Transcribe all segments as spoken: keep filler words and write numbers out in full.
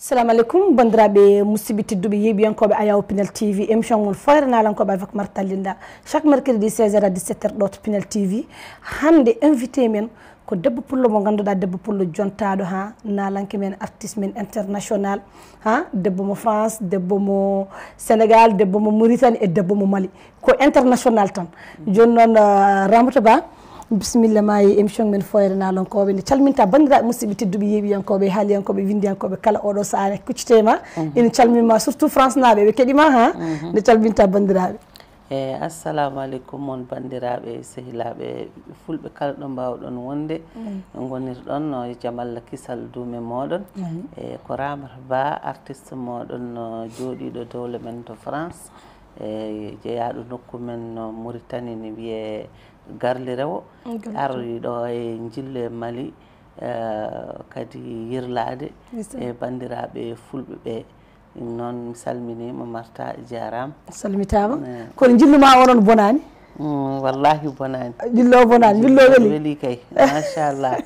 Assalamu aleykum, banndiraaɓe musidɓe tedduɓe, yeeɓiyankooɓe Ayaw Pinal T V, émission mon Fooyre Naalankooɓe avec Marta Linda, chaque mercredi seize heures à dix-sept heures ɗo to Pinal T V. Hannde invité men ko debbo pullo mo ngannduɗaa, debbo pullo jontaaɗo, ha, naalanke men, artiste men international, ha, debbo mo France, debbo mo Sénégal, debbo mo Mauritanie e debbo mo Mali. Ko international tan. Jooni noon, ah, Ramata Ba, bisimilla ma e émission men Fooyre Naalankooɓe. Nde calminta banndiraaɓe musidɓe tedduɓe, yeeɓiyankooɓe, haaliyankooɓe, winndiyankooɓe kala oɗo saare, kuccite ma. Ina calmima surtout France naaɓe, ɓe keɗima, ha. Nde calminta banndiraaɓe. E assalamu aleykum mon banndiraaɓe, sehilaaɓe fulɓe kala ɗo mbaawɗon wonde, ngonirɗon no e jam Allah kisal duume mooɗon. E ko Ramata Ba, artiste mooɗon, no jooɗiiɗo dowle men to France, e jeyaaɗo nokku men no Mauritanie, ne wiyee Garli Rewo. Aroyi ɗo e njillu e Mali, eh, kadi yirlaade e banndiraaɓe fulɓe ɓe. Ɗum noon, mi salminiima, Marta, jaaraama. Salmitaama. Eh. Kono njillu ma o noon bonaani? Mm, wallahi bonaani. Njillu o bonaani, njillu o weli? Weli kay, machallah.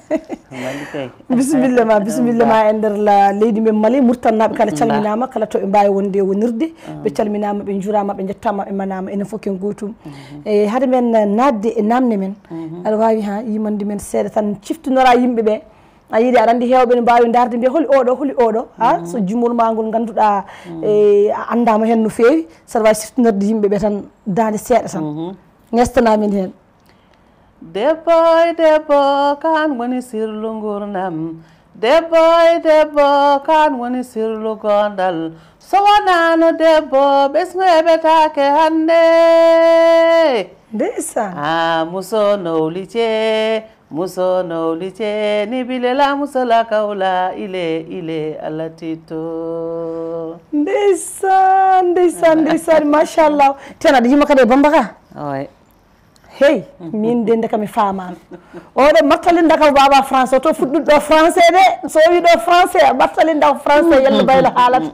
Weli kay. Bisimilla ma, bisimilla ma e nder la leydi men Mali. Murtannaaɓe kala calminaama, kala to ɓe mbaawi wonde e wonirde. Ɓe calminaama, ɓe njuuraama, ɓe njettaama, ɓe manaama, enen fof ken gootum. E hade men naatde e naamne men, aɗa waawi ha yimande men seeɗa tan, ciftinora yimɓe ɓe. A yiɗi, aɗa anndi heewɓe ne mbaawi ndaarde mbiya holi oɗo, holi oɗo, ha? So jimol ma ngol ngannduɗaa, e, a anndaama heen no feewi, saɗa waawi siftinorde yimɓe ɓe tan daande seeɗa tan. Ngestanaa min heen. Debbo e debbo, kaan woni sirlu nguurndam. Debbo e debbo, kaan woni sirlu goondal. So wonaano debbo, ɓesngu heɓetaake hannde. Ndeysaan. A muso nowli ce, muso nowli ce, ni bilela muso la kawla, ile, ile, Allah tito. Ndeysaan, ndeysaan, ndeysaan, machallah. Tena aɗa yima kadi e Bamba ka? Oy. Hey, min de ndeka mi faamaano. Oɗo Marta Linda kam baba français, to fuɗɗuɗo français de. So wi ɗo français, Marta Linda ko français, yalla baylo haalata.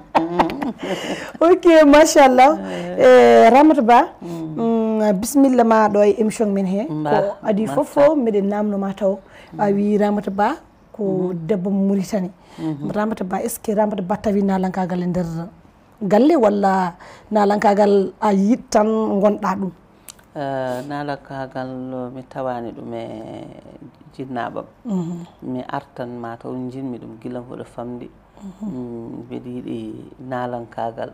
Ok, machallah. E Ramata Ba, mm, bisimilla ma ɗo e émission men he. Ko adi fof fof, miɗen namno ma taw. A wi Ramata Ba ko debbo mo Mauritanie. Ramata Ba, est-ce que Ramata Ba tawi naalankaagal e nder galle, walla naalankaagal a yiɗ tan ngonɗa ɗum? Eh, naalankaagal mi tawaani ɗum e jinnaaɓam. Mi artan ma taw njinmi ɗum gila mboɗo famɗi. Mm, mbeɗa yiɗi naalankaagal.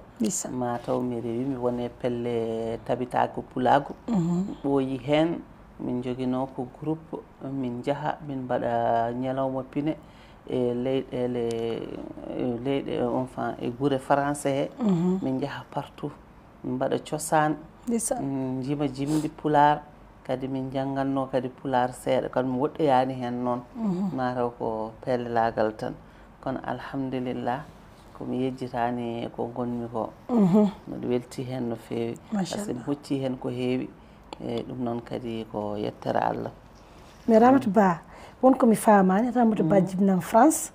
Ma taw mi rewi, mi woni e pelle tabitaago pulaagu. Mi ɓooyi heen, min njoginoo ko groupe, min njaha, min mbaɗa ñalawma pine e leyɗeele, e leyɗe, enfin, e gure français he. Min njaha partout, min mbaɗa cosaan. Ndeysaan. Mm, njima jimɗi pulaar, kadi min njannganno kadi pulaar seeɗa, kadi mi woɗɗoyaani heen noon. Mataw ko pellelaagal tan. Kono alhamdulillah, ko mi yejjitaani e ko ngonmi ko. Mbiɗa welti heen no feewi. Par ce que mi hucci heen ko heewi. E ɗum noon kadi ko yettere Allah. Mais Ramata Ba, won ko mi faamaani, Ramata Ba jibinama France.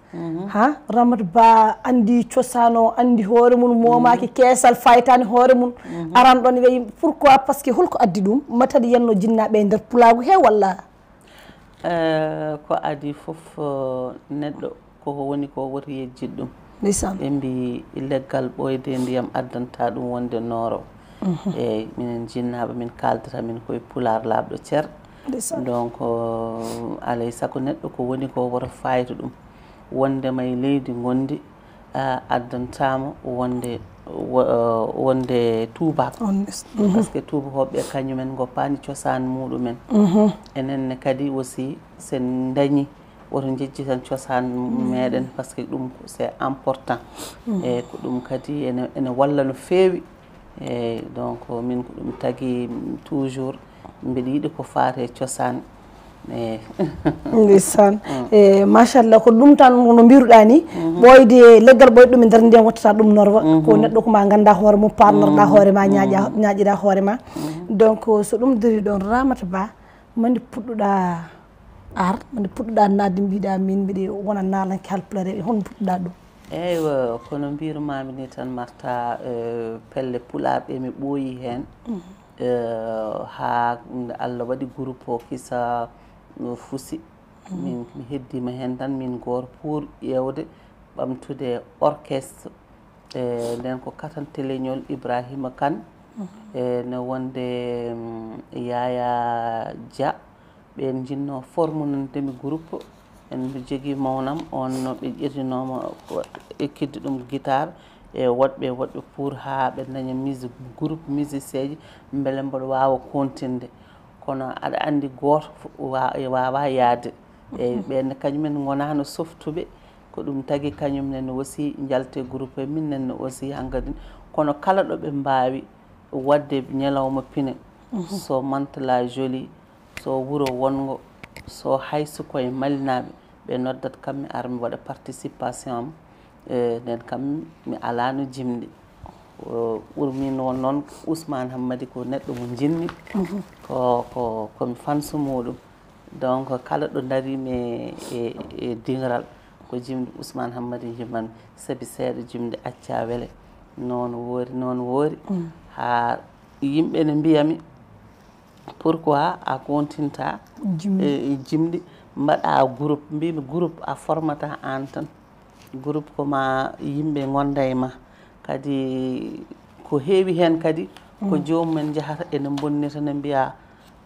Ha, Ramata Ba anndi cosaan o, anndi hoore mum, moomaaki keesal, faytaani hoore mum. Aran ɗon wiya yimɓe, pourquoi? Par ce que holko addi ɗum? Mataw aɗa yiyanno jinnaaɓe e nder pulaagu he, walla? Eh, ko adii fof, eh, neɗɗo koko woni ko woti yejjit ɗum. Ndeysaan. Ɓe mbi leggal ɓooyde ndiyam addanta ɗum wonde nooro. Eeyi, minen jinnaaɓe, min kaaldata min koye pulaar laaɓɗo cer. Ndeysaan. Donc, eh, alay sago neɗɗo ko woni ko woto faayto ɗum. Wonde ma e leydi ngondi, a, addantama wonde, wo-, wonde tuubaako. Par ce que tuubakooɓe ɓe kañumen ngoppaani cosaan muɗumen. Enen ne kadi aussi, sen dañi, woto njejjiten cosaan meɗen, par ce que ɗum ko, c'est important. E ko ɗum kadi ene, ene walla no feewi. Eeyi, donc, min ko ɗum tagi toujours mbiɗa yiɗi ko faati e cosaan. Eeyi. Ndeysaan. E, machallah, ko ɗum tan no mbiruɗaa ni. Ɓooyde, leggal ɓooyde ɗum e nder ndiyam wattata ɗum norwa. Ko neɗɗo ko ma ngannda hoore mum, paarnorɗa hoore ma, ñaaƴa, ñaaƴira hoore ma. Donc, so ɗum darii ɗon, Ramata Ba, mande puɗɗuɗa ar, mande puɗɗuɗa naatde, mbiɗa min mbiɗa wona naalanke halpulaar, honno puɗɗuɗa ɗum? Eywa, kono mbirmami ni tan, Marta, eh, pelle pulaar ɗe mi ɓooyi heen. Eh, haa Allah waɗi groupe o kisa, eh, fusi. Min, mi heddima heen tan, min goor pour ƴeewde ɓamtude orchestre. E nden ko katante leñol Ibrahima Kane, e no wonde, mm, Yaya Dia, ɓen jinno formunande mi groupe. En mbi jogii mawnam on, no ɓe ƴetinooma ko ekkidde ɗum guitare e woɗɓe, woɗɓe pour haa ɓe daña musique, groupe musicien ji, mbele mboɗo waawa continde. Kono aɗa anndi gooto fo-, wa-, e waawa yaade. E ɓen kañumen ngonaano softuɓe, ko ɗum tagi kañum nen aussi njalte groupe, min nen aussi hankadi. Kono kala ɗo ɓe mbaawi waɗde ñalawma pine, so Mantes la Jolie, so wuro wonngo, so hay so koye Malinaaɓe, ɓe noddat kam, mi ara mi waɗa participation am. E nden kam mi alaano jimɗi. O ɓurmi noon, noon Ousmane Hammadi ko neɗɗo mo njiɗmi, ko, ko, ko mi fansu muɗum. Donc kala ɗo ndariimi e, e, e diŋral ko jimɗi Ousmane Hammadi jimmanmi, sabi seeɗa jimɗi accaa wele. Noon woori, noon woori. Haa yimɓe ne mbiyami, pourquoi a continta e jimɗi, mbaɗa groupe? Mbimi groupe a formata aan tan. Groupe ko ma yimɓe ngonda e ma. Kadi ko heewi heen kadi, ko joomumen njahata ene mbonnita, ne mbiya,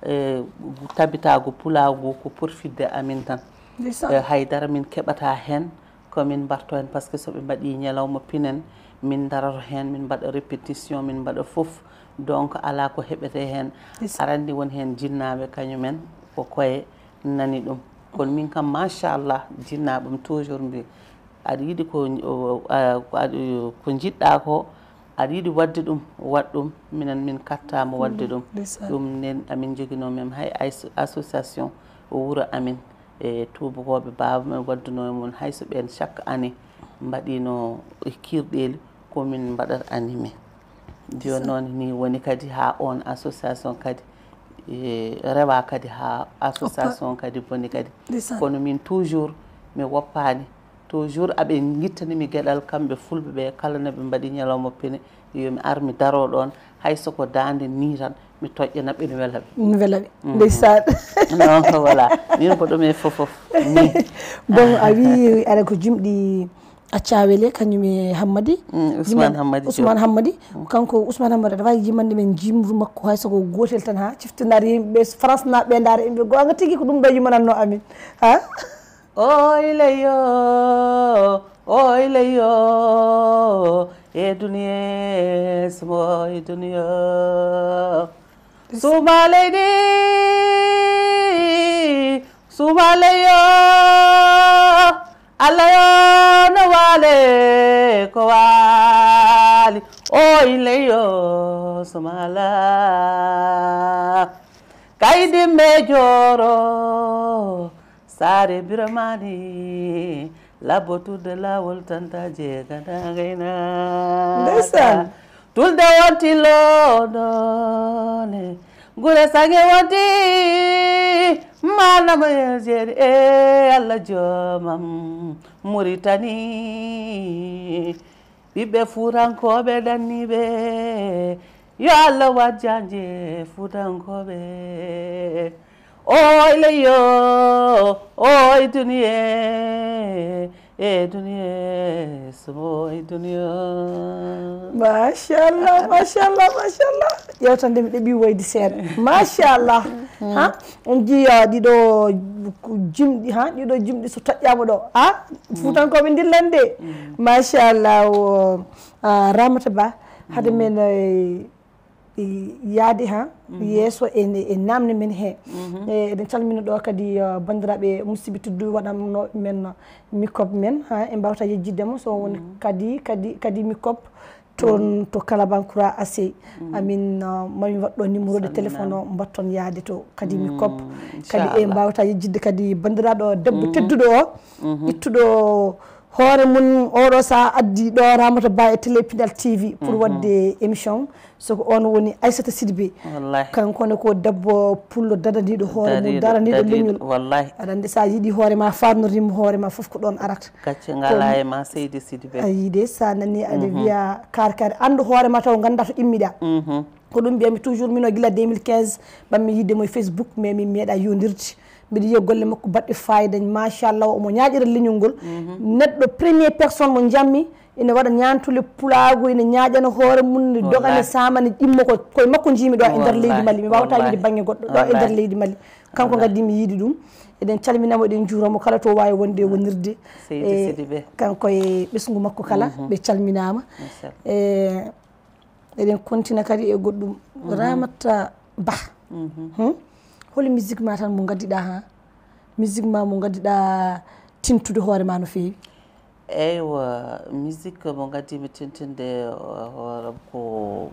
e, tabitaago pulaagu ko porfidde amin tan. E, haydara min keɓata heen, ko min mbarto heen, parce que so ɓe mbaɗi ñalawma pinen, min ndaroto heen, min mbaɗa répétition, min mbaɗa fof. Donc alaa ko heɓete heen. Aranni won heen jinnaaɓe, kañumen ko koye nani ɗum. Kono min kam, machallah, jinnaaɓe am toujours mbi, aɗa yiɗi ko, o, a, ko aɗa, ko njiɗɗa ko, aɗa yiɗi waɗde ɗum, waɗ ɗum. Minen min kattaama waɗde ɗum. Ɗum nen amin njoginoo men hay as-, association o wuro amin, e tuubakooɓe baaba men waɗdunoo e mum, hay so ɓeen chaque année mbaɗino e kiirɗeeli, ko min mbaɗata animé. Jooni noon ni woni kadi haa on association kadi, e, rewa kadi haa association kadi boni kadi. Kono min toujours mi woppaani. Toujours aɓe ngittani mi geɗal, kamɓe fulɓe ɓe kala no ɓe mbaɗi ñalawma pene, yo mi ar mi daro ɗoon, hay so ko daande ni tan, mi toƴƴana ɓe, mi wela ɓe. Mi wela ɓe. Ndeysaan. Donc voilà, min ko ɗum e fof fof. Ni. Bon, a wi aɗa ko jimɗi Accaa Wele, kañum e Hammadi. Mm, Ousmane Hammadi Ousmane Hammadi. Kanko Ousmane Hammadi, aɗa waawi jimande men jimru makko, hay so ko gootel tan, haa ciftinare yimɓe France naaɓe ɓe ndaara yimɓe goonga tigi, ko ɗum ɓe yimanatno amin. Ha? Oy leyo, oy leyo, e duniye, sumo e duniya. Suma leydi, suma leyo, Allah yo no waale ko waali. Oy leyo, suma la. Kaydi me jooro, saare Biramani, labbo tudde laawol tanta jeegada gayna. Ndeysaan. Tulde wonti lodone, gure sange wonti, manama jeeri e Allah joomam Muritani. Ɓiɓɓe Fuutankooɓe ɗanniiɓe, yo Allah waɗ jaanje Fuutankooɓe. Oy leyo, oy duniye, e duniye, so oy duniya. Machallah, machallah, machallah. Yewtande mi ɗeɓi woyde seeɗa. Machallah. Ha? On njiya ɗiɗo jimɗi, ha? Ɗiɗo jimɗi so toƴƴaama ɗo. Ha? Fuutankooɓe ndillan de. Machallah, o, a, Ramata Ba. Hade men, e, e, yaade, ha? Yeeso e, e namne men he. E, eɗen calmina ɗo kadi, a, banndiraaɓe musidɓe tedduɓe waɗanno men mikop men, ha? En mbawta yejjidde mo, so woni kadi, kadi, kadi mikop. Toon to Kalabankura Asey. Amin, uh, mami waɗɗo numéro de téléphone o, mbatton yaade to kadi mi kop. Kadi e mbawta yejjidde kadi banndiraaɗo debbo tedduɗo o, ittuɗo hoore mum oɗo sa addi ɗo Ramata Ba e télé Pinal T V pour waɗde émission. So ko on woni Aissata Sidibé. Wallahi. Kanko ne ko debbo pullo dadaniiɗo hoore mum, daraniiɗo leñol. Wallahi. Aɗa anndi sa yiɗi hoore ma, farnorima hoore ma, fof ko ɗon arata. Gacce ngalaa e ma, Seydi Sidibé. A yii de, sa nani aɗa wiya kaari kaari, anndu hoore ma taw, ngannda to immiɗa. Ko ɗum mbiyami toujours, mino gila deux mille quinze, ɓammi yidde mo e Facebook, mais min meeɗa yondirde. Mbiɗa yiya golle makko baɗɗe fayida, machallah, omo ñaaƴira leñol ngol. Neɗɗo premier personne mo njammi ina waɗa ñaantule pulaagu, ina ñaaƴana hoore mum, ne dogane, samane, ɗimmo ko koye makko njiimi ɗo e nder leydi Mali. Mi waawata wiide bannge goɗɗo ɗo e nder leydi Mali. Kanko ngaddi mi yiide ɗum. Eɗen calminamo, eɗen njuuramo kala to waawi wonde e wonirde. Seydi Sidibé. Kanko e ɓesngu makko kala, ɓe calminaama. E eɗen kontina kadi e goɗɗum. Ramata Bah. Hol musique ma tan mo ngaddiɗa ha? Musique ma mo ngaddiɗa tintude hoore ma no feewi? Eywa, musique mo ngaddi mi tintinde hoore ko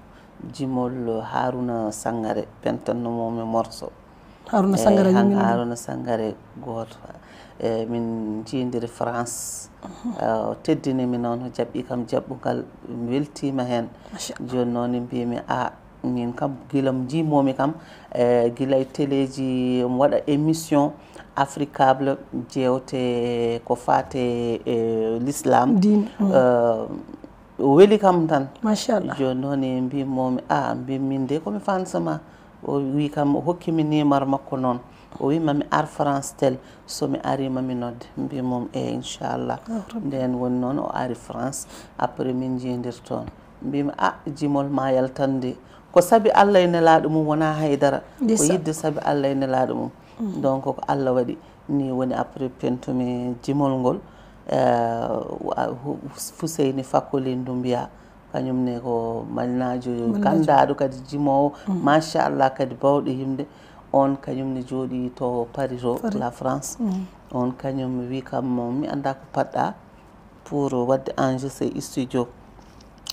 jimol Haruna Sangare, pentanno mo mi morceau. Haruna Sangare yimmi. Haruna Sangare gooto. E min jiidiri France. O teddini mi noon, o jaɓɓi kam jaɓɓungal, mi weltiima heen. Jooni noon mbimi a min kam gila mo njiimomi kam, e gila e téléji omo waɗa émission Africable, jewte ko faate e l'islam. Diine. O weli kam tan. Machallah. Jooni noon e mbimomi a mbimi min de komi fansama. O wi kam, o hokki mi numéro makko noon. O wi ma mi ar France tel, so mi ari ma mi nodde. Mbimum e inchallah. Nden woni noon o ari France. Après min jiidir toon. Mbimi a jimol ma yaltande. Ko sabi Allah e nelaaɗo mum, wonaa haydara. Ko yidde sabi Allah e nelaaɗo mum. Donc ko Allah waɗi. Ni woni après pentumi jimol ngol. Fuseyni Fakoli Ndumbiya, kañum ne ko malnaajo ganndaɗo kadi jimoowo, machallah, kadi bawɗo yimde. On kañum ne jooɗi to Paris to la France. On kañum wi kam mi annda ko paɗɗa pour wadde enregistré studio.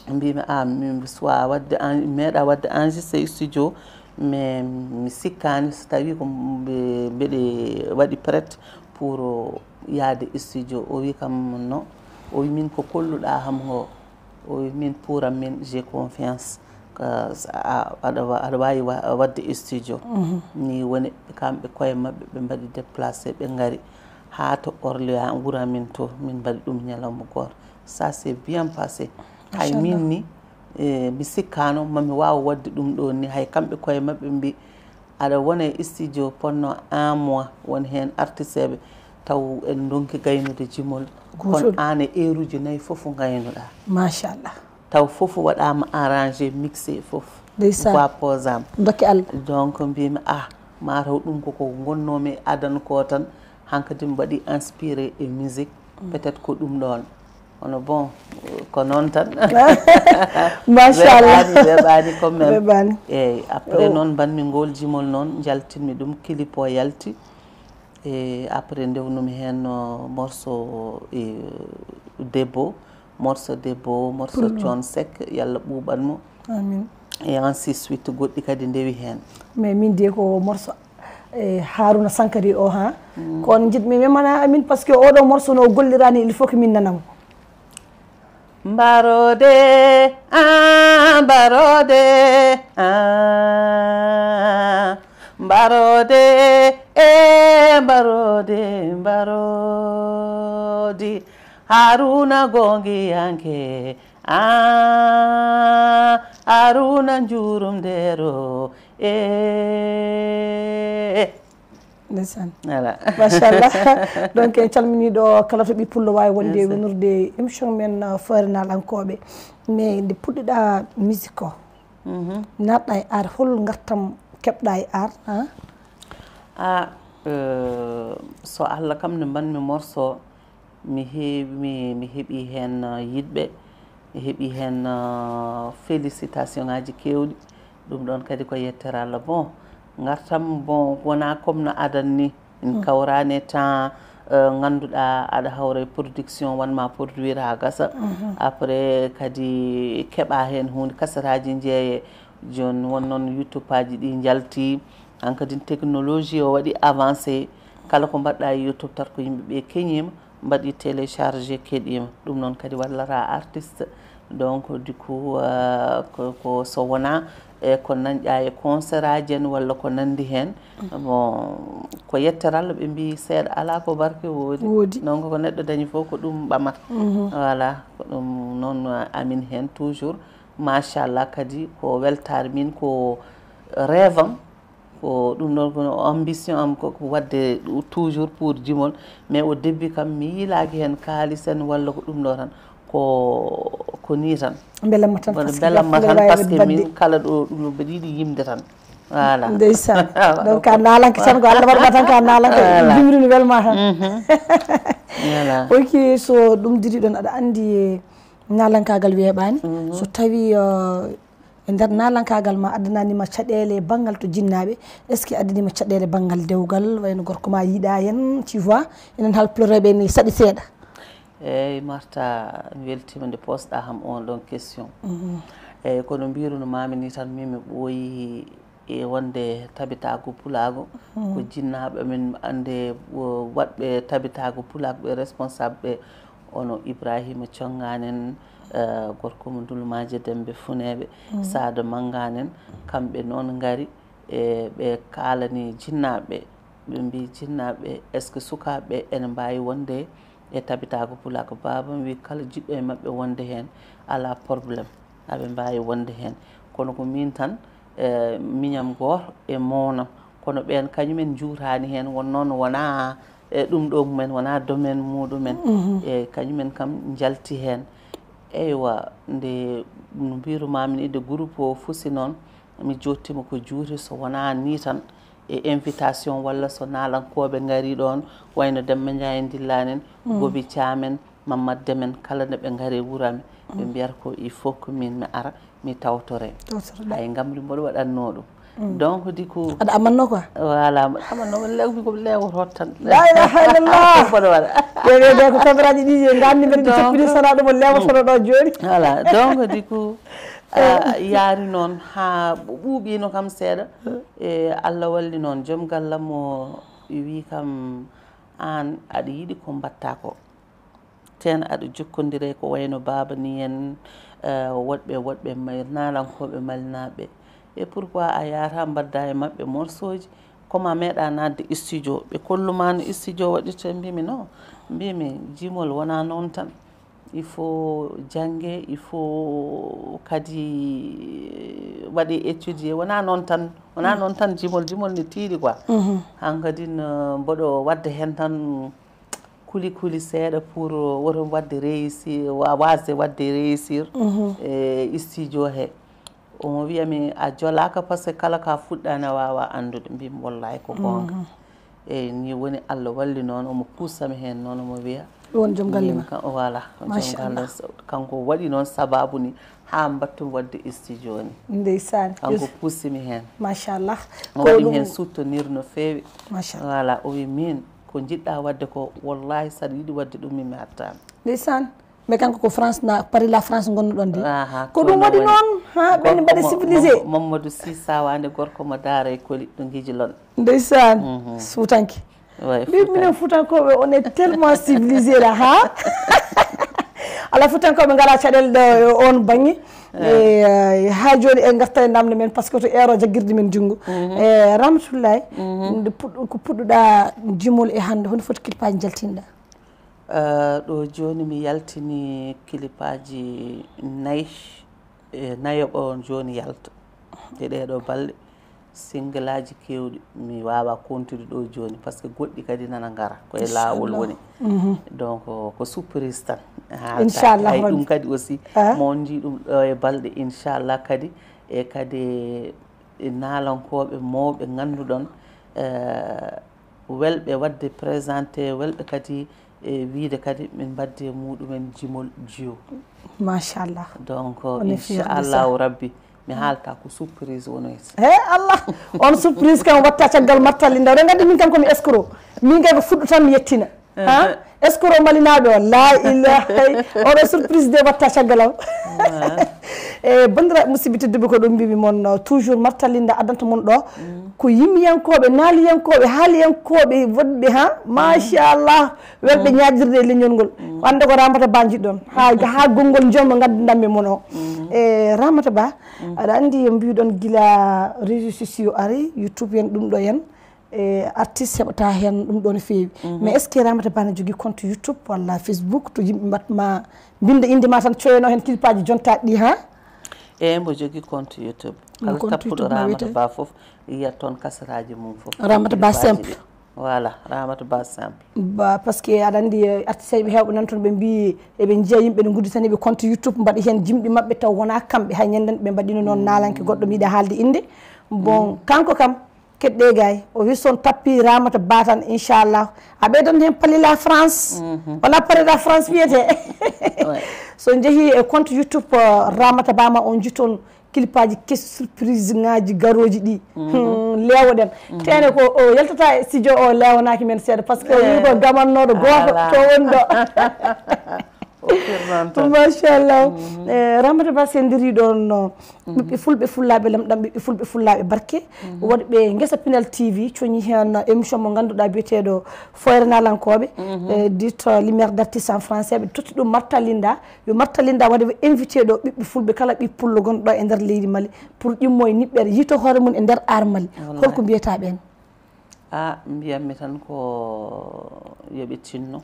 Mbimi a min mi suwa wadde, meeɗa wadde enregistré studio, mais mi sikkani so tawi ko mbeɗe waɗi prête pour yaade studio. O wi kam no, o wi min ko kolluɗa ham ngo? O wi min pour am min j'ai confiance. Aɗa wawi wadde studio. Ni woni kamɓe koye mabɓe ɓe mbaɗi déplacé, ɓe ngari ha to Orléans, wura min to, min mbaɗi ɗum ñalawma goto. Ça c'est bien passé. Hay min ni, mi sikkano mami wawa wadde ɗum ɗo ni, hay kamɓe koye mabɓe mbi aɗa wona e studio ponno un mois, woni hen artisteɓe taw en donki gaynude jimol, kono an e heure uji nayyi foof gaynuɗa. Machallah. Taw foof waɗama arrangé, mixé foof. Ndeysaan. Voix posama. Dokke Allah. Donc mbimi ah, mataw ɗum koko gonnomi e adan ko tan, hankadi mi waɗi inspiré e musique. Peut-être ko ɗum ɗon. Kono bon, ko noon tan. Machallah. Weɓani, weɓani quand même. Weɓani. Eyyi, après noon mbanmi ngol jimol noon, jaltinmi ɗum, clip o yalti. E après ndewnumi hen morceau e debbo, morceau debbo, morceau Thione Seck, Yallah ɓuuɓan mo. Amin. Et ainsi suite, goɗɗi kadi ndewi hen. Mais min de ko morceau e Haruna Sankari o ha. Ko on jiɗmi memana amin parce que oɗo morceau no gollirani, il faut que min nanamo. Mbarode, ah, mbarode, ah, mbarode, eh, mbarode, mbarodi. Haruna gongiyanke, ah, Haruna njurum ndero, eh. Ndeysaan. Voilà. Machallah. Donc en calmini ɗo kala to ɓi pullo wawi wonde wonirde émission men, uh, Fooyre Naalankoɓe. Mais nde puɗɗiɗa musique o, natɗa e art, hol ngartam keɓɗa e art? A, euh, so Allah kam nde mbanmi morceau, mi heewi, mi, mi heɓi heen, uh, yiɗɓe, mi heɓi heen, uh, félicitation ngaji keewɗi. Ɗum ɗon kadi ko yettere Allah. Bon, ngartam, bon, wonaa comme no adan ni. Min kawraani e temps, uh, ngannduɗaa aɗa hawra e production, wanma produire haa gasa. Après kadi keɓa heen huunde, kasetaaji njeeye. Jooni won noon YouTube aji ɗi njalti. Hankadi technologie o waɗi avancé. Kala ko mbaɗɗa e YouTube tan ko yimɓe ɓe keñiima, mbaɗi téléchargé, keɗiima. Ɗum noon kadi wallata artiste. Donc du coup, euh, ko, ko so wona e ko nanƴa e concert aji en walla ko nandi hen. Bon, ko yettere Allah, ɓe mbi seeɗa ala ko barke woodi. Woodi. Donc ko neɗɗo dañi fof ko ɗum ɓamata. Voilà, ko ɗum noon amin hen toujours. Machallah, kadi ko weltare min, ko rêve am. Ko ɗum ɗon kono ambition am ko ko waɗde toujours pour jimol, mais au début kam mi yiilaaki heen kaalis en walla ko ɗum ɗo tan, ko ko nii tan. Mbelamma tan Wala parce que mbelamma fof tan waawi parce que waɗde. Min kala ɗo ɗum no mbeɗa yiɗi yimde tan. Voilà. Ndeysaan. Donc a naalanke tan ko Allah waɗma tan ko a naalanke. Voilà. Jimri no welma tan. Voilà. Ok, so ɗum didi ɗon aɗa anndi e naalankaagal weeɓaani. So tawi euh, e nder naalankaagal ma addananima caɗeele e banngal to jinnaaɓe, est ce que addanima caɗeele banngal dewgal wayno gorko ma yiɗa hen, tu vois, enen halploreeɓe ni saɗi seeɗa. Eyyi Marta, mi weltima nde posɗa ham on ɗon question. Eyyi kono mbiruno mami ni tan min mi ɓooyi e wonde tabitago pulago ko jinnaɓe min ande waɗɓe tabitago pulago ɓe responsable ɓe ono Ibrahima Conganen, eh, gorko mo Dulmaje Dembe Funeɓe, Sada Manganen, kamɓe noon ngari e ɓe kaalani jinnaɓe ɓe mbi jinnaɓe est ce que sukaɓe ene mbawi wonde e tabitago pulako baba mi wi kala jiɗɗo e maɓɓe wonde hen ala problème aɓe mbawi wonde hen kono ko min tan e miñam goto e mawnam kono ɓen kañumen juutani hen won noon wona e ɗum ɗo mumen wona domaine muɗumen e kañumen kam jalti hen eywa nde no mbirumami ni de groupe o fusi noon mi jottima ko juuti so wona ni tan e invitation walla so naalankoɓe ngari ɗon wayno Demba Ndiaye Dillane en Gobi Thiam en Mamadou Deme en kala nde ɓe ngari wuurami ɓe mbiyata ko il faut que min mi ara mi tawtore hay ngamri mboɗo waɗanno ɗum donc du coup aɗa amanno quoi voilà amanno lewbi ko lewoto tan la ilaha illallah mboɗo waɗa ɓeɓe ko kameraji ɗi ganni mbeɗa ɗi coppiri sona ɗum o lewotono ɗo joni voilà donc du coup yaari noon ha ɓuuɓino kam seeɗa e Allah walli noon joom gallam o wi kam an aɗa yiɗi ko mbatta ko ten aɗa jokkondire ko wayno baba ni en woɗɓe woɗɓe nalankoɓe malinaɓe e pourquoi a yata mbadda e maɓɓe morsoji comme a meeɗa nadde studio ɓe kollumano studio waɗirte mbimi non mbimi jimol wona noon tan il faut jannge il faut kadi waɗe étudier wona noon tan wona noon tan jimol jimol ne tiiɗi quoi hankadi mboɗo wadde heen tan kuli kuli seeɗa pour woto wadde réussir wasde wadde réussir e studio he omo wiyami a jolaka par ce que kala ka fuɗɗani a wawa andude mbimi wallahi ko gonga eyyi ni woni Allah walli noon omo puusami heen noon omo wiya ɗum woni joom galle ma voilà joom galle kanko waɗi noon sababu ni ha mbattum wadde studio ni ndeysaan kanko puusimi heen machallah o waɗimi heen soutenir no feewi machallah voilà o wi min ko jiɗɗa wadde ko wallahi saɗa yiɗi wadde ɗum min mi hattama ndeysaan mais kanko ko france na paris la france gonnoɗon de ko ɗum waɗi noon ha ɓen mbaɗi civilisé mamadou si sawande gorko mo daara e koli ɗo guiji lon ndeysaan fuutanke mbi minen fuutankoɓe on est tellement civilisé la ha ala fuutankoɓe ngala caɗele ɗo e on bangge e ha joni e garta e namde men par ce que to ero jaggirde men junngo e ramatullahi ko puɗɗuɗa jimol e hande hono foti kilipaji jaltinɗa ɗo joni mi yaltini kilipaji nayyi e nayoɓo on joni yalta e ɗeɗo balɗe singleaji kewɗi mi wawa kontude ɗo joni par ce que goɗɗi kadi nana gara koye lawol woni donc ko surprise tan inchallah ɗum kadi aussi mo on jii ɗum ɗo e balɗe inchallah kadi e kadi e nalankoɓe mawɓe ganduɗon welɓe wadde présenté welɓe kadi e wiide kadi min mbaddi e muɗumen jimol jiyo machallah donc inchallahu rabbi mi haalta ko surprise wonoyta he allah on surprise kam watta caggal martalli nda oɗen gandi min kam komi escro min kay ko fuɗɗo tan mi yettina ha escro malinaɓe o la ilaha oɗo surprise de watta caggal am e bandiraɓe musidɓe tedduɓe ko ɗum mbimi mon toujours martalli nda addanta mon ɗo ko yimiyankoɓe naaliyankoɓe haaliyankoɓe wonɓe ha machallah welɓe ñaaƴirde e leñol ngol wande ko ramata ba jiɗɗon ha ha gongol joom no ganduɗanmi mon o e ramata ba aɗa andi mbiɗon gila réseau sociaux ari youtube en ɗum ɗo en e artiste heɓata hen ɗum ɗo no feewi mais est ce que ramata ba ne jogui compte youtube walla facebook to yimɓe mbatma mbinde inde ma tan coyano hen kilipaji jontaɗi ɗi ha E mbo jogi compte YouTube. Mo Kala compte tappuɗo YouTube ma Ramata wiyete? Ba fof, yiyat toon kasaraaji mum fof. Ramata Ba Clipaaji simple. Ɗi. Voilà, Ramata Ba simple. Ba parce que aɗa anndi artisayɓe heewɓe nan toon ɓe mbi eɓe njiya yimɓe ne nguddi tan eɓe compte YouTube mbaɗi heen jimɗi maɓɓe taw wonaa kamɓe hay ñande ɓe mbaɗino noon naalanke goɗɗo miɗa haalde innde. Bon kanko kam keɗɗe gay o wi son tappi Ramata Ba tan inchallah a ɓeydan heen palila France wala pareda France wiyete. So njehii e compte YouTube Ramata Ba ma on jitoon clipaaji kesi surprise ngaji garooji ɗi. Leewoɗen tene ko o yaltata e studio o leewanaaki men seeɗa parce que o wi ko gamannooɗo gooto to woni ɗo. Machallah. Ramata Ba sendiri ɗon ɓiɓɓe fulɓe fullaaɓe lamɗam ɓiɓɓe fulɓe fullaaɓe barke. Waɗɓe ngesa Pinal TV coñi heen émission mo ngannduɗaa biyeteeɗo foyre naalankooɓe, dit lumière d'artiste en français ɓe totti ɗum martalinda. Yo martalinda waɗa invité ɗo ɓiɓɓe fulɓe kala ɓiɓɓe pullo gonɗo e nder leydi Mali pour ƴimmo e niɓɓere yito hoore mum e nder ar Mali. Holko mbiyata ɓen? A mbiyammi tan ko yoɓe tinno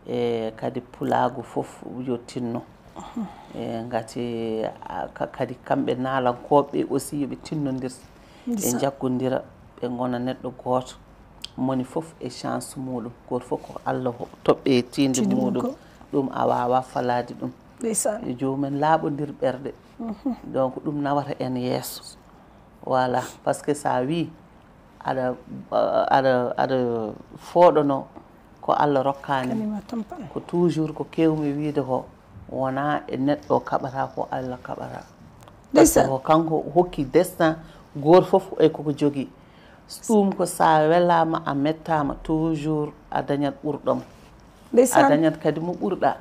e kadi pulaagu fof yo tinno. E ngati kadi kamɓe naalankooɓe aussi yoɓe tinnondir ɓe njaggodira ɓe ngona neɗɗo gooto. Moni fof e chance muɗum gooto fof ko Allah toɓɓe tiinde muɗum. Ɗum a wawa falade ɗum. Joomum laaɓondir ɓerɗe. Donc ɗum nawata en yeeso. Voilà, parce que sa wi aɗa aɗa aɗa fooɗono ko Allah rokkani ko toujours ko kewmi wiide ko wona e neɗɗo kaɓata ko Allah kaɓata. Parce que ko kanko hokki destin. Gooto fof e koko jogii. Ɗum ko sa welama a mettama toujours a dañat ɓurɗoma. A dañat kadi mo ɓurɗa.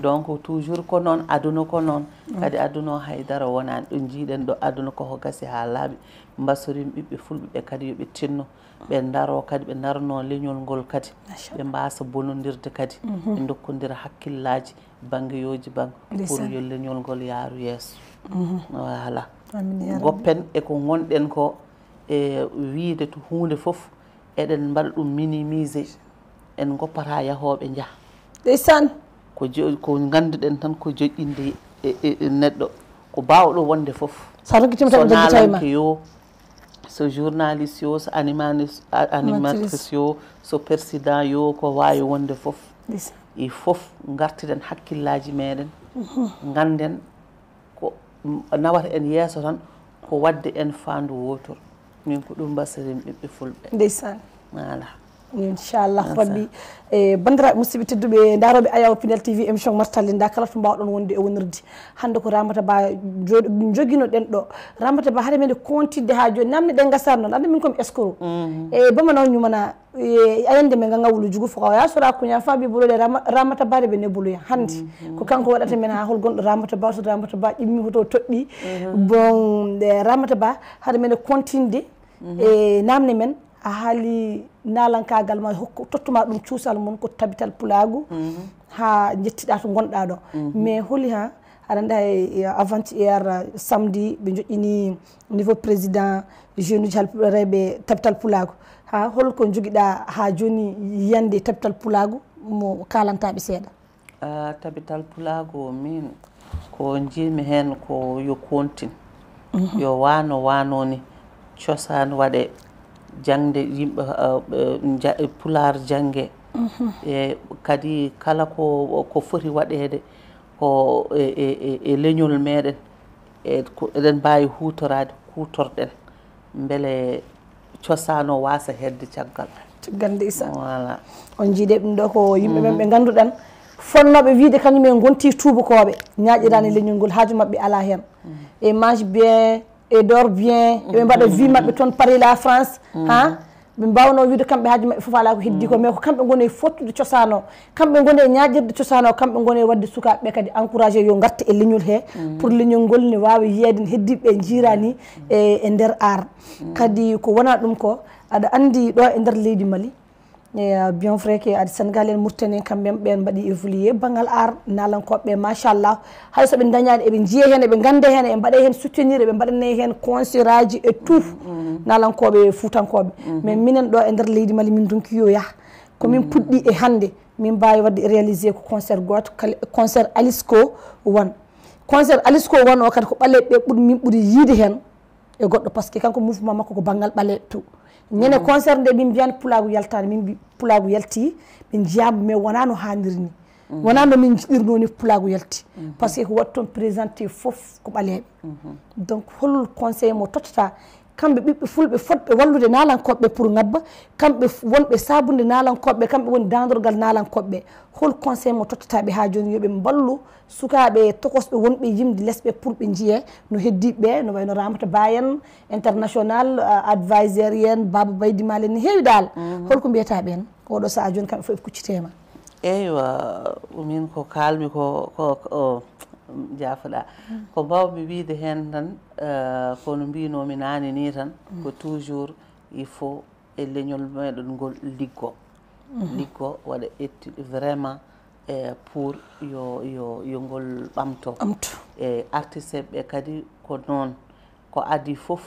Donc toujours ko noon aduna ko noon. Kadi aduna o haydara wonani ɗo jiiɗen ɗo aduna koko gasi ha laaɓi. Mbasorim ɓiɓɓe fulɓe ɓe kadi yoɓe tinno ɓe daro kadi ɓe darano leñol ngol kadi ɓe mbasa bonondirde kadi ɓe dokkodira hakkillaji banggeyoji bang pour yo leñol ngol yaaru yeeso. Voilà. Goppen e ko gonɗen ko e wiide to hunde fof eɗen mbaɗa ɗum minimisé. En goppata yahooɓe njaha. Ndeysaan. Ko ko ngannduɗen tan ko joƴƴinde e neɗɗo ko baawɗo wonde fof. Sa rokkitima tan ɓe jaggi tawi ma. Yo so journaliste yo so animatrice yo so président yo ko waawi wonde fof. Il fof ngartiren hakkillaaji meɗen. Ngannden ko nawata en yeeso tan ko waɗde en faandu wootor. Min ko ɗum mbasirim ɓiɓɓe fulɓe. Ndeysaan. Voilà. Inchallah rabbi. E banndiraaɓe musidɓe tedduɓe ndaarooɓe Ayaw Pinel TV émission martalle nda kala to mbaawɗon wonde e wonirde hannde ko Ramata Ba joginoɗen ɗo. Ramata Ba hade men kontidde ha joni namne ɗe ngasar noon anda min komi escro. E bama noon ñumana ayande men nga ngawlu jugu fo kawaya sora kuña fa bi bulude Ramata Ba de ɓe ne buluya hannde ko kanko waɗata men ha hol gonɗo Ramata Ba so Ramata Ba ƴimmi hoto toɗɗi. Bon Ramata Ba hade men kontinde e namne men a haali nalankagal ma hokku tottuma ɗum cuusal mum ko tabital pulaagu. Ha jettiɗa to gonɗa ɗo mais holi ha aɗa anda e avant hier samedi ɓe joƴƴini niveau président jeune uji halpulaareɓe tabital pulaagu ha holko joguiɗa ha joni yiyande tabital pulaagu mo kalantaɓe seeɗa? Tabital pulaagu min ko jiimi heen ko yo kontin yo wano wano ni cosaan waɗe jangde yimɓe pulaar jange e kadi kala ko ko foti waɗeede ko e leñol meɗen e ko eɗen mbawi hutoraade kutorɗen mbele cosaan o wasa hedde caggal. Caggal nde isa. Voilà. On jiide ɗum ɗo ko yimɓe men ɓe ngannduɗen fonnoɓe wiide kañum en gonti tuubakooɓe ñaaƴiraani leñol ngol haaju maɓɓe alaa heen. E mange bien e dor bien eɓe mbaɗa vie maɓɓe toon Paris la France ha ɓe mbawno wiide kamɓe haaju maɓɓe fof alaa ko heddi ko mais ko kamɓe ngoni e fottude cosaan o. Kamɓe ngoni e ñaaƴirde cosaan o kamɓe ngoni e waɗde sukaaɓe ɓe kadi encouragé yo ngarte e leñol he pour leñol ngol ne waawa yiyeede heddiiɓe ɓe njiiraani e e nder aar. Kadi ko wona ɗum ko aɗa anndi ɗo e nder leydi Mali e bien vrai que aɗa Sénégal en Mauritanie en kamɓe ɓen mbaɗi évolué banngal aar naalankooɓe ɓe machallah hay so ɓe dañaani eɓe njiye heen eɓe ngannde heen eɓe mbaɗe heen soutenir eɓe mbaɗane heen concert aji e tout naalankooɓe fuutankooɓe mais minen ɗo e nder leydi Mali min ndonki yo yah ko min puɗɗi e hannde min mbaawi waɗde réalisé ko concert gooto concert Alisco one. Concert Alisco wano kadi ko ɓaleeɓe ɓe ɓuri min ɓuri yiide heen e goɗɗo, par ce que kanko mouvement makko ko banngal ɓaleeɓe tout. Ñande concert nde min mbiyani pulaagu yaltaani, min mbi pulaagu yalti, min njiyaama, mais wonaa no haaniri ni. Wonaa no min njiɗirnoo ni pulaagu yalti. Par ce que ko waɗi toon présenté fof ko ɓaleeɓe. Donc hol conseil mo tottata kamɓe ɓiɓɓe fulɓe fotɓe wallude naalankooɓe pour ngabba, kamɓe wonɓe saabunde naalankooɓe, kamɓe woni daandorgal naalankooɓe? Hol conseil mo tottata ɓe haa jooni yo ɓe mballu sukaaɓe tokosɓe wonɓe yimde lesɓe pour ɓe njiyee no heddiiɓe ɓe, no wayno Ramata Ba en, international advisor en, Baba Baydi Malen, ne heewi daal. Holko mbiyata ɓeen? Oɗo sahaa jooni kamɓe fof ɓe kuccitiima. Eywa, min ko kaalmi ko ko o jaafoɗa. Ko mbawmi wiide heen tan, eh, kono mbinoomi naane ni tan, ko toujours il faut e leñol meɗen ngol liggo. Liggo waɗa étude vraiment, eh, pour yo yo yo ngol ɓamto. Ɓamto. E artiste ɓe kadi ko noon, ko adii fof,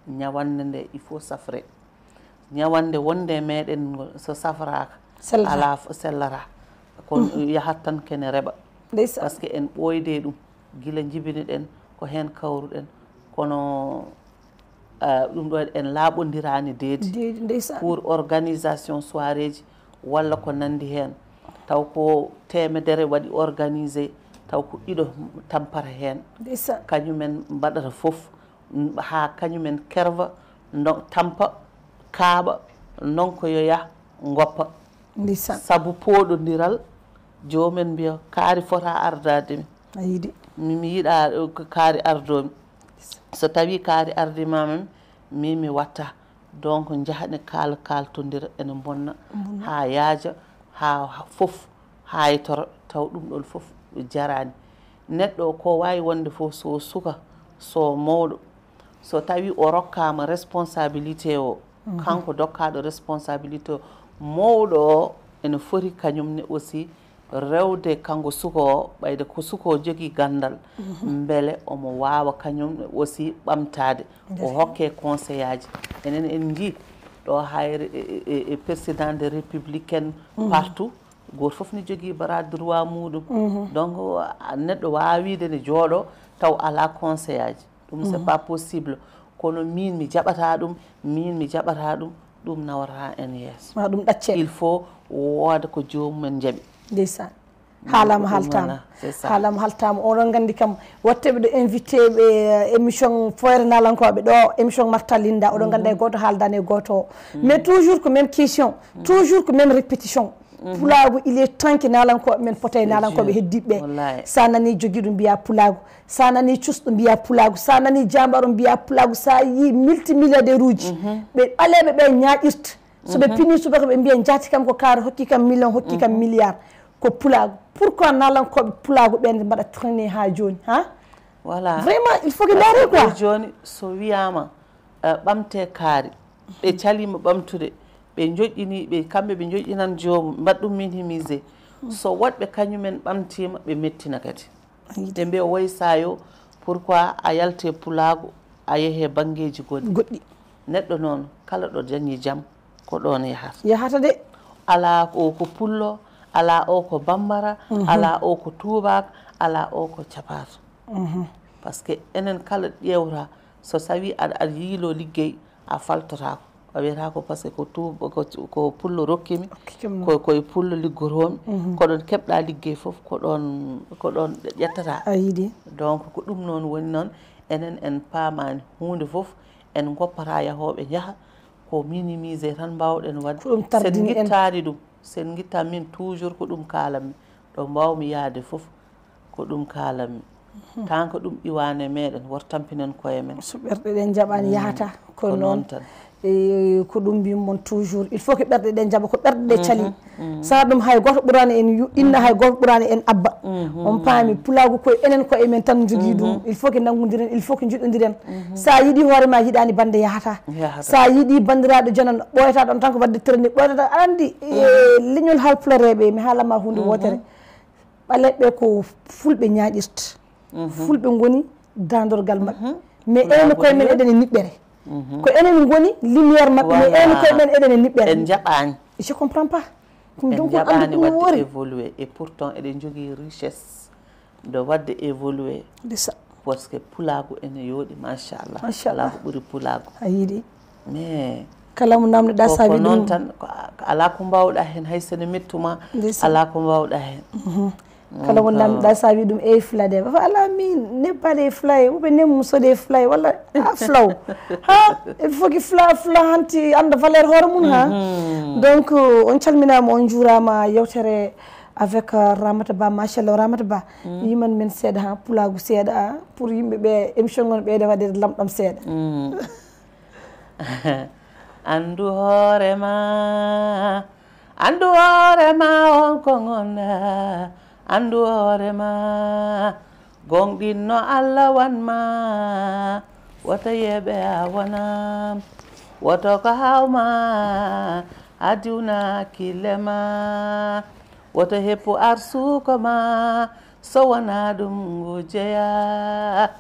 ñawannde nde il faut safre. Ñawannde wonde e meɗen ngol so safraaka, sellata. Alaa fof sellata. Kono yahat tan kene reɓa. Ndeysaan. Parce que en ɓooyde ɗum gila njibini ɗen, ko heen kawruɗen, kono ah, ɗum ɗo en laaɓondiraani deedi. Deedi, ndeysaan. Pour organisation soiréeji walla ko nanndi heen, taw ko teemedere waɗi organisé, taw ko ɗiɗo tampata heen. Ndeysaan. Kañumen mbaɗata fof, haa kañumen kerva, no tampa, kaaɓa, non ko yo yah ngoppa. Ndeysaan. Sabu pooɗondiral, joomen mbiya kaari fota ardaade mi. A yiɗi. Mi mi yiɗa, eh, ko kaari ardoomi. So tawi kaari ardimaama mi, mi mi watta. Donc njahaɗe kaal kaaltondira ene mbonna, haa yaaja, haa fof haytora, taw ɗum ɗon fof jaraani. Neɗɗo ko waawi wonde fof, so suka, so mawɗo, so tawi o rokkaama responsabilité o, kanko dokkaaɗo responsabilité o, mawɗo o ene foti kañum ne aussi rewde kanko suka o, ɓayde ko suka o jogii ganndal, mbele omo waawa kañum ne aussi ɓamtaade, o hokke conseil aji. Enen en njii ɗo hayre e, e, e président de république en partout, gooto fof ne jogii bras droit muɗum. Donc a, neɗɗo waawa wiide ne jooɗo taw alaa conseil aji. Ɗum c'est pas possible. Kono min mi jaɓata ɗum, min mi jaɓata ɗum, ɗum nawata en yeeso. Ma ɗum ɗaccee. Il faut wooda ko joomum en jaɓi. Ndeysaan. Haalama haltama. Voilà, c'est ça. Haalama haltama. Oɗon nganndi kam, watte ɓe ɗo invité ɓe, eh, émission Foyre Naalankooɓe ɗo, émission Marta Linda, oɗon nganndi e gooto haaldani e gooto o. Mais toujours ko même question, toujours ko même répétition. Pulaagu, il est temps que naalankooɓe men pota e naalankooɓe heddiiɓe ɓe. Wallahi. Sa nani jogiiɗo mbiya pulaagu, sa nani cusɗo mbiya pulaagu, sa nani jaambaro mbiya pulaagu, sa yi multimilliardaire uji, ɓe ɓaleeɓe ɓe ñaaƴirta. So ɓe pini subaka ɓe mbiya jaati kam ko kaari hokki kam million, hokki kam milliard. Ko pulaagu. Pourquoi naalankooɓe pulaagu ɓen mbaɗa traîner haa jooni, ha? Voilà. Vraiment, il faut que ndaare quoi. Jooni so wiyaama, eh, ɓamte kaari, ɓe caliima ɓamtude, ɓe njoƴƴini, ɓe kamɓe ɓe njoƴƴinan joomum, mbaɗa ɗum minimisé. So woɗɓe kañumen ɓamtiima, ɓe mettina kadi. Ɓe mbiya woy sayo, pourquoi a yalte pulaagu, a yehe banngeeji goɗɗi. Goɗɗi. Neɗɗo noon, kala ɗo dañi jam, ko ɗoon yahata. Yahata de. Alaa o ko pullo, alaa o ko bambara, alaa o ko tuubaak, alaa o ko capaat. Parce que enen kala ƴeewta, so tawi aɗa, aɗa yiilo liggey, a faltotaako. A wiyata ko parce que ko tu-, ko, ko pullo rokkimi, ko, koye pullo liggotoomi. Ko ɗon keɓɗa liggey fof, ko ɗon, ko ɗon ƴettata. A yiɗi. Donc ko ɗum noon woni noon, enen en paamaani huunde fof, en ngoppata yahooɓe njaha, ko minimisé tan mbaawɗen waɗde. Ko ɗum tardini en. Sen ngittaani ɗum, sen ngitta min toujours ko ɗum kaalanmi. Ɗo mbaawmi yahde fof, ko ɗum kaalanmi. Tan ko ɗum iwaane meɗen, wor tampinen koye men. So ɓerɗe ɗen njaɓaani yahata. Ko noon tan. E, ko ɗum mbiymi mon toujours. Il faut que ɓerɗe ɗen njaɓa, ko ɓerɗe ɗe cali. Sara ɗum hay gooto ɓuraani en yu-, inna, hay gooto ɓuraani en abba. On paami, pulaagu koye enen koye men tan njogii ɗum. Il faut que nanngondiren, il faut que njiɗondiren. Sa yiɗi hoore ma, yiɗaani bannde yahata. Yahata. Sa yiɗi banndiraaɗo jonan, ɓooyata ɗon tan ko waɗde traîner, ɓooyata ɗon. Aɗa anndi, e, leñol haalpulareeɓe, mi haalama huunde wootere. Ɓaleeɓe ko fulɓe ñaaƴirta. Fulɓe ngoni daandorgal maɓɓe. Mais enen koye men eɗen e niɓɓere. Ko enen ngoni lumière maɓɓe, mais enen koye men eɗen e niɓɓere. En njaɓaani. Je comprends pas. Ɗum donc ko anndi ɗum no woori. Évoluer et pourtant eɗen njogii richesse. nde waɗde évolué. Ndisa. Parce que pulaagu ene yooɗi, machallah. Machallah. Alaa ko ɓuri pulaagu. A yiɗi. Mais kala mo namnoɗa sa wi ɗum tan, alaa ko mbawɗa heen, hay so ne mettuma. Alaa ko mbawɗa heen. Kala mo namnoɗa sa wi ɗum, eyi fula de, fa ala min ne bale fula e ube ne muso de fula e wala a fulaw. Ha il faut que fula fula hanti anda valeur hoore mum ha. Donc on calminama, on juurama, yewtere avec Ramata Ba. Machallah, Ramata Ba, yiman men seeɗa ha, pulaagu seeɗa ha, pour yimɓe ɓe émission ngon ɓeyde waɗede lamɗam seeɗa. Anndu hoore ma, anndu hoore ma, on ko ngonɗa. Anndu hoore ma, gonɗinno Allah wan ma. Woto yeɓe a wonam, woto ko hawma, aduna kille ma. Woto heppu arsuko ma, so wona ɗum ngu jeya.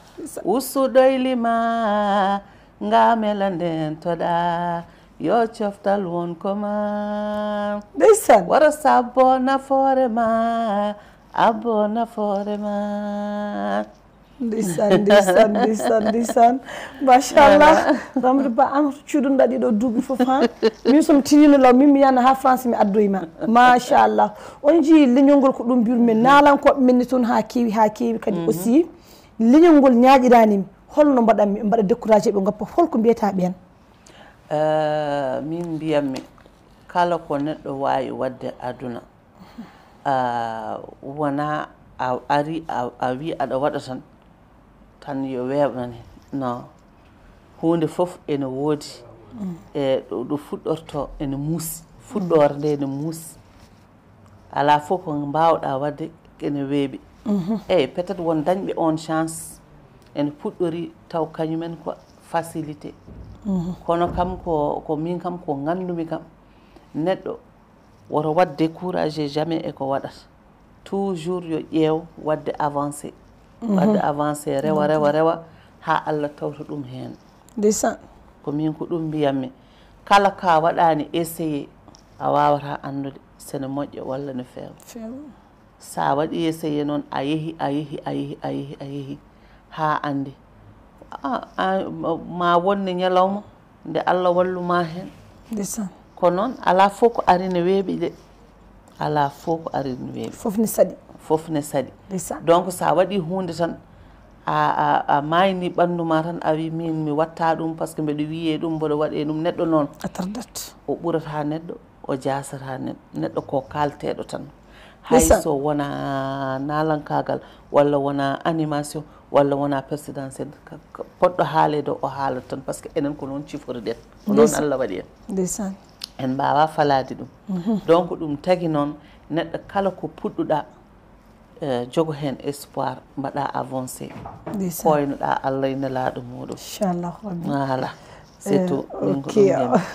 Ustu ɗoyli ma, nga mela nden toɗa. Yo coftal won ko ma. Ndeysan. Wara sabbo nafoore ma, abbo nafoore ma. Ndeysan, ndeysan, ndeysan, ndeysan. Machallah. Ramata Ba, an cuɗunɗa ɗiɗo duuɓi fof ha. Min somi tinino law, min mi yana ha France mi addoy ma. Machallah. On jii leñol ngol ko ɗum mbirmi. Naalankoɓe men ni toon ha keewi, ha keewi kadi aussi. Leñol ngol ñaaƴiranimi. Holno mbaɗanmi? Mbaɗa découragé ɓe goppa. Holko mbiyata ɓen? Min mbiyammi, kala ko neɗɗo waawi waɗde aduna, wona a ari a wi aɗa waɗa tan, tan yo weeɓnane. Non, huunde fof ene woodi e ɗo fuɗɗorto, ene muusi. Fuɗɗoore nde ene muusi. Alaa fof ko mbaawɗa waɗde ene weeɓi. Eyi, peut-être won dañɓe on chance ene puɗɗori taw kañumen ko facilité. Kono kam ko ko min kam ko ngandumi kam, neɗɗo woto waɗ découragé jamais e ko waɗata. Toujours yo ƴeew waɗde avancé. Waɗde avancé, rewa rewa rewa ha Allah tawta ɗum heen. Ndeysan. Ko min ko ɗum mbiyammi, kala ka waɗani essayé a wawata anndude sene moƴƴa walla ne feewa. Sa waɗi essayé noon, a yehi a yehi a yehi a yehi a yehi ha andi, ma wonne ñalawma nde Allah walluma heen. Ko noon, alaa fof ko ari ne weeɓi de. Alaa fof ko ari ne weeɓi. Fof ne saɗi. Fof ne saɗi. Donc sa waɗi huunde tan, a a mayni ɓanndu ma tan, a wi min mi watta ɗum parce que mbeɗo wiyee ɗum, mboɗo waɗee ɗum. Neɗɗo noon, a tardat. O ɓurata neɗɗo, o jaasata neɗɗo. Neɗɗo ko kaalteeɗo tan. Hay so wona naalankaagal walla wona animation walla wona présidentiel, poɗɗo haaleede o haalat tan parce que enen ko noon ciforiɗen. Ko noon Allah waɗi en. Ndeysan. En mbaawa falaade ɗum. Donc ɗum tagi noon, neɗɗo kala ko puɗɗuɗa, jogo heen espoir, mbaɗa avancé. Koynoɗa Allah e Nelaaɗo muɗum. Inchallahu rabbi. Voilà. C'est tout. Ok.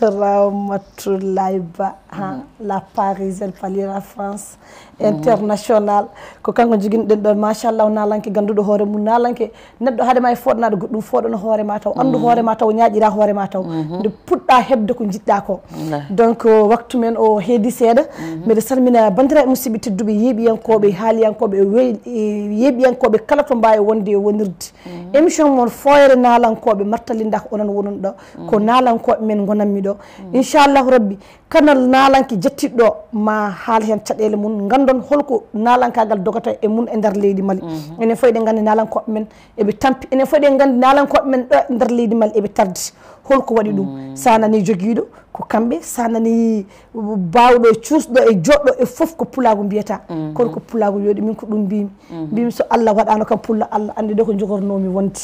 Ramatoulaye Ba, ha, la Parisienne, Paris, la France international. Ko kanko joginɗen ɗon, machallah, naalanke ganduɗo hoore mum, naalanke neɗɗo haade ma e fooɗanaɗo goɗɗum, fooɗano hoore ma taw, andu hoore ma taw, ñaaƴira hoore ma taw. Nde puɗɗa heɓde ko jiɗɗa ko. Donc waktu men o heedi seeɗa. Mbeɗa salmina bandiraɓe musidɓe tedduɓe, yeeɓiyankoɓe, haaliyankoɓe, yeeɓiyankoɓe kala to mbawi wonde e wonirde. Émission mon Fooyre Naalankoɓe, martalinda ko onon wonun ɗo. Ko naalankoɓe men gonanmi ɗo. Inchallahu rabbi, kanal naalanke jettiɗo ma haal hen caɗele mum, gandon holko naalankagal dogata e mum e nder leydi Mali. Enen fof eɗen gandi naalankoɓe men eɓe tampi, enen fof eɗen gandi naalankoɓe men ɗo e nder leydi Mali eɓe tardi. Holko waɗi ɗum? Sa nani jogiiɗo ko kamɓe, sa nani bawɗo e cuusɗo e joɗɗo e fof ko pulaagu mbiyata. Kono ko pulaagu yooɗi, min ko ɗum mbimi. Mbimi so Allah waɗano kam pullo, Allah andi ɗo ko jogornomi wonde.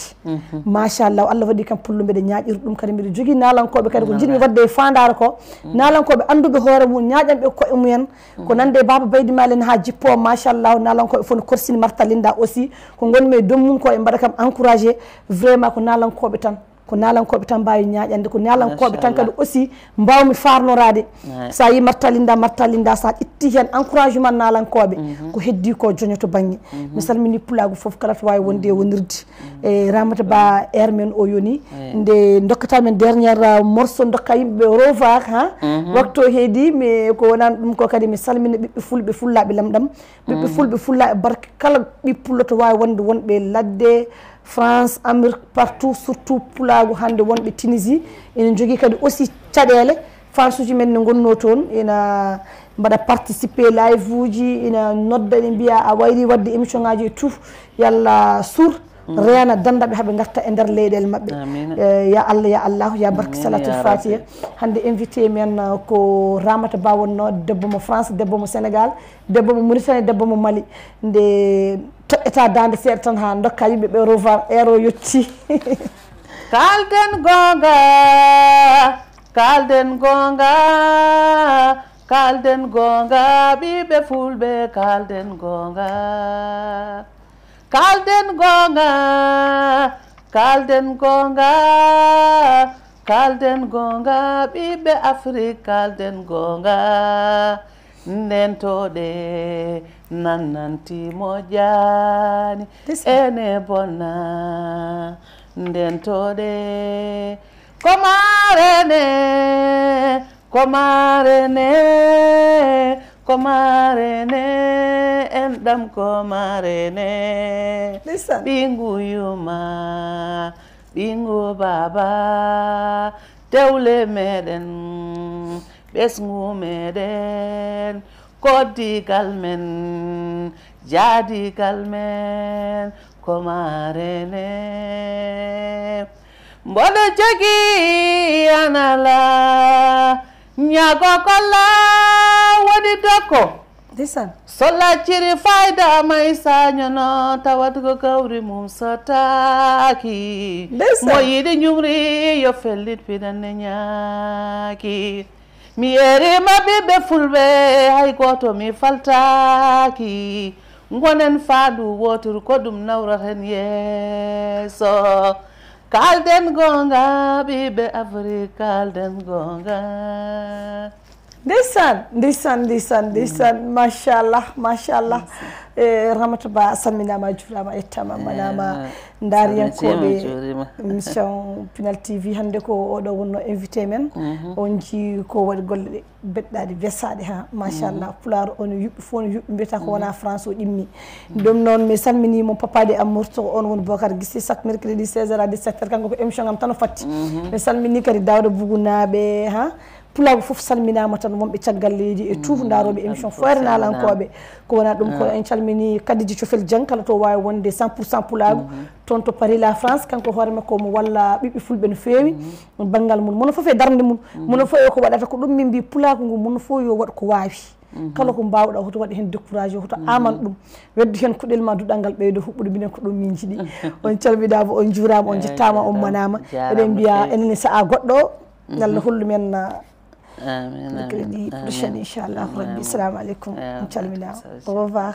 Machallah, Allah waɗi kam pullo, mbeɗa ñaaƴiri ɗum kadi, mbeɗa jogii naalankoɓe kadi ko jiɗmi waɗde e fandare ko. Naalankoɓe anduɓe hoore mum, ñaaƴanɓe koye mumen. Ko nande e Baba Baydi Malen ha jippo, machallah, naalankoɓe fof no korsini Marta Linda aussi. Ko gonmi e dow mum ko e mbaɗa kam encouragé. Vraiment ko naalankoɓe tan. Ko naalankooɓe tan mbaawi ñaaƴande, ko naalankooɓe tan kadi aussi mbaawmi faarnoraade. So a yii Martalinda, Martalinda, so a ƴetti heen encouragement naalankooɓe, ko heddii ko joñoto bannge. Mi salmini pulaagu fof kala to waawi wonde e wonirde. E Ramata Ba, heure men o yoni. Nde ndokkata men dernière, uh, morceau, ndokka yimɓe ɓe Rovar, ha? Waktu o heedi, mi ko wonani ɗum ko kadi mi salmina ɓiɓɓe fulɓe, fullaaɓe lamɗam. Ɓiɓɓe fulɓe, fullaaɓe barke, kala ɓiɓɓe pullo to waawi wonde, wonɓe ladde, France, Amérique, partout, surtout pulaagu hannde wonɓe Tunisie. Ina jogii kadi aussi caɗeele. Fansuuji men ne ngonnoo toon, ina mbaɗa participer live uji, ina nodda, ina mbiya, "A wayri waɗde émission ngaji e tout, yalla sur, reena, dannda ɓe haa ɓe ngarta e nder leyɗeele maɓɓe." Eh, ya Allah, ya Allah, ya barke Salatul Fatiha. Hannde invité men, uh, ko Ramata Ba wonnoo, debbo mo France, debbo mo Sénégal, debbo mo Mauritanie, debbo mo Mali. Nde toɗɗeta daande seeɗa tan haa ndokka yimɓe ɓe Rovar, heure o yotti. Kaalden goonga, kaalden goonga, kaalden goonga, ɓiɓɓe fulɓe, kaalden goonga. Kaalden goonga, kaalden goonga, kaalden goonga, ɓiɓɓe Afrik, kaalden goonga. Nden toɗe nan nanti moƴƴaani, ene bonna. Nden toɗe ko marene, ko marene, ko marene, en ɗam ko marene. Ndeysaan. Ɓiyngu yuma, ɓiyngu baaba, tewle meɗen, ɓesngu meɗen, koddigal men, jaadigal men, ko marene. Mboɗo jogii anala, ñaago kolla woni dokko. Ndeysaan. So lacciri fayda may sañono, tawat ko gawri mum sottaaki. Ndeysaan. Mo yiɗi ñumri yo fellit piɗanne ñaaki. Mi yeeriima ɓiɓɓe fulɓe, hay gooto mi faltaaki. Ngonen faandu wootur, ko ɗum nawraten yeeso. Kaalden goonga, ɓiɓɓe Afrik, kaalden goonga. Ndeysaan, ndeysaan, ndeysaan, ndeysaan. Machallah, machallah. E Ramata Ba, a salminaama, a juuraama, a yettaama, a manaama. Ndaariyankooɓe émission Pinal T V, hannde ko oɗo wonno invité men. On njii ko waɗi golle ɗe beɗɗaaɗe, besaaɗe, ha, machallah. Pulaar on yuɓɓi fof no yuɓɓi, mbiyata ko wona France o ɗimmi. Ɗum noon, mi salminiima, papa de amour to on woni Bocar Guissé, chaque mercredi seize heures à dix-sept heures, kanko ko émission am tan o fatti. Mi salmini kadi Daouda Bougounaaɓe, ha, Pulaagu fof salminaama tan, wonɓe caggal leydi e tout, ndarooɓe émission Foyre Naalankooɓe. Ko wona ɗum ko en calmini Kadiji Cofel Dieng, kala to waawi wonde cent pour cent Pulaagu, toon to Paris, la France, kanko hoore makko omo walla ɓiɓɓe fulɓe no feewi. Banngal mum, mono fof e darnde mum, mono fof e ko waɗata, ko ɗum min mbi pulaagu ngu, mono fof yo waɗ ko waawi. Kala ko mbaawɗa, hoto waɗ heen découragé, hoto aman ɗum. Weddu heen kuɗel ma, duɗal ngal ɓeydo huɓɓude, minen ko ɗum min njiɗi. On calminaama, on njuuraama, on njettaama, on manaama. Eɗen mbiya enen e sa'a goɗɗo, Allah hollu men, ah, amin, mercredi prochain, inchallah rabbi. Assalamu aleykum. On calminaama. Au revoir.